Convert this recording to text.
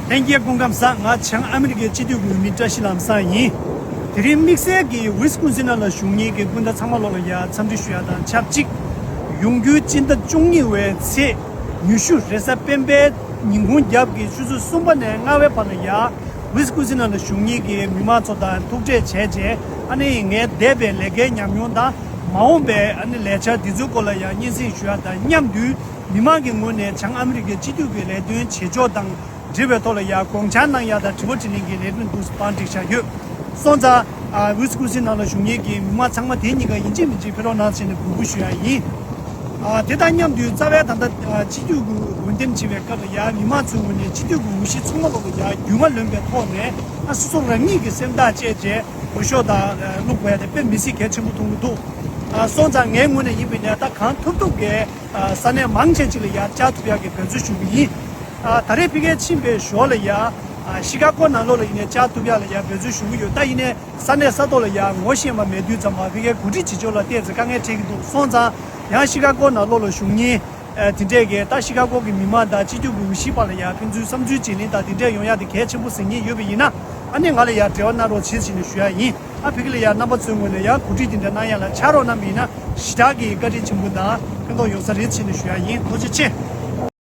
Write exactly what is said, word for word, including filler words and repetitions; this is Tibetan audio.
ལྷན་རྒྱས་སྐུ་ཁམས་བཟང་། ང་བྱང་ཨ་མི་རི་ཀའི་སྤྱི་འཐུས་ཀྱི་འོས་མི་བཀྲ་ཤིས་ལམ་བཟང་ཡིན། དེ་རིང་དམིགས་བསལ་གྱིས་ཝི་སི་ཀུན་སིན་ནང་ལ་བཞུགས་མཁན་གྱི་སྤུན་ཟླ་ཚང་མ་ལོག་ལ་ཡ་འཚམས་འདྲི་ཞུ་ཡ་དང་ཆབས་ཅིག་ཡོང་རྒྱུའི་སྤྱི་ཟླ་བཅུ་གཉིས་པའི་ཚེས་ཉི་ཤུ་རེས་གཟའ་སྤེན་པའི་ཉིན་གུང་རྒྱབ་ཀྱི་ཆུ་ཚོད་གསུམ་པ་ནས་ལྔ་པའི་བར་ལ་ཡ། ཝི་སི་ཀུན་སིན་ནང་ལ་བཞུགས་མཁན་གྱི་མི་མང་ཚོ་དང་ཐུག་འཕྲད་བྱས་རྗེས་ཨ་ནི་ངས་འདས་པའི་ལས་ཀའི་ཉམས་མྱོང་དང་མ་འོངས་པའི་ཨ་ནི་ལས་འཆར་འདི་ཚོའི་སྐོར་ལ་ཡང་སྙན་སེང་ཞུ་ཡ་དང་མཉམ་དུ་མི་མང་གི་ངོས་ནས་བྱང་ཨ་མི་རི་ཀའི་སྤྱི་འཐུས་ཀྱི་ལས་དོན་བྱེད་ཕྱོགས་དང་འབྲེལ་བའི་ཐོག་ལ་ཡང་དགོངས་འཆར་གནང་ཡ་དང་དྲི་བ་དྲིས་ལན་གྱི་ལས་དོན་འདུག་སེ་བང་སྒྲིག་བཞག་ཡོད། སོང་ཙང་ཨ་ཝི་སི་ཀུན་སིན་ནང་ལ་བཞུགས་མཁན་གྱི་མི་མང་ཚང་མ་དེ་གཉིས་ཀ་ཡིན་གཅིག་མིན་གཅིག་ཕེབས་རོགས་གནང་ཟེར་ནས་འབོད་སྐུལ་ཞུ་ཡ་ཡིན། ཨ་དེ་དང་མཉམ་དུ་རྩ་བའི་ད་ལྟ་ཨ་སྤྱི་འཐུས་ཀྱི་འོས་འདེམས་བྱེད་པའི་སྐབས་ལ་ཡང་མི་མང་ཚོའི་ངོས་ནས་སྤྱི་འཐུས་ཀྱི་འོས་གཞི་ཚང་མ་ལོག་ལ་ཡང་རྒྱུས་མངའ་ལོན་པའི་ཐོག་ནས་ཨ་སོ་སོ་རང་ཉིད་ཀྱི་སེམས་ཐག་བཅད་རྗེས་འོས་ཤོག་དང་ཨ་བླུག་དགོས་ཡ་དེ་དཔེ་མི་སྲིད་གལ་ཆེན་པོ་མཐོང་གི་འདུག་ཨ་སོང་ཙང་ངའི་ངོས་ནས་ཡིན་པ་ཡིན་ན་ད་གང་ཐུབ་ཐུབ་ཀྱིས་ཨ་ས་གནས་མང་ཆེ་ཅིག་ལ་ཡང་བཅར་ཐུབ་ཡག་གི་འབད་རྩོལ་ཞུ་གི་ཡིན། ཨ་ད་རེས་ཕ་གིར་ཕྱིན་པའི་ཞོར་ལ་ཡང་ཨ་ཤི་ཀ་གོ་ནང་ལོགས་ལ་ཡིན་ནའི་བཅར་ཐུབ་ཡག་ལ་ཡང་འབད་རྩོལ་ཞུ་གི་ཡོད། ད་ཡིན་ནའི་ས་གནས་ས་ཐོག་ལ་ཡང་ངོ་ཤེས་པ་མེད་དུས་ཙམ་པ་ཕ་གིའི་འགོ་ཁྲིད་བྱེད་ཕྱོགས་ལ་ཏོག་ཙམ་དཀའ་ངལ་འཕྲད་ཀྱི་འདུག་སོང་ཙང་ཡང་ཤི་ཀ་གོ་ནང་ལོགས་ལ་བཞུགས་མཁན་ཨ་དེ་འདྲས་ཀྱི་ད་ཤི་ཀ་གོ་གི་མི་མང་དང་སྤྱི་འཐུས་ཀྱི་འོས་གཞིའི་བར་ལ་ཡང་ཕན་ཚུན་བསམ་ཚུལ་བརྗེ་ལེན་དང་དེ་འདྲས་ཡོང་ཡག་དེ་གལ་ཆེན་པོ་གཟིགས་མཁན་ཡོད་པ་ཡིན་ན་ཨ་ནི་ང་ལ་ཡང་འབྲེལ་བ་གནང་རོགས་བྱེད་ཟེར་ནས་ཞུ་ཡག་ཡིན། ཨ་ཕ་གི་ལ་ཡང་རྣམ་པ་ཚོའི་ངོས་ནས་ཡང་གོ་སྒྲིག་དེ་འདྲ་གནང་ཡག་ལ་ཕྱག་རོགས་གནང་བ་ཡིན་ན་ཞེ་དྲག་གི་བཀའ་དྲིན་ཆེན་པོ་དང་ཕན་ཐོགས་ཡོང་ས་རེད་ཟེར་ནས་ཞུ་ཡག་ཡིན། ཐུགས་རྗེ་ཆེ།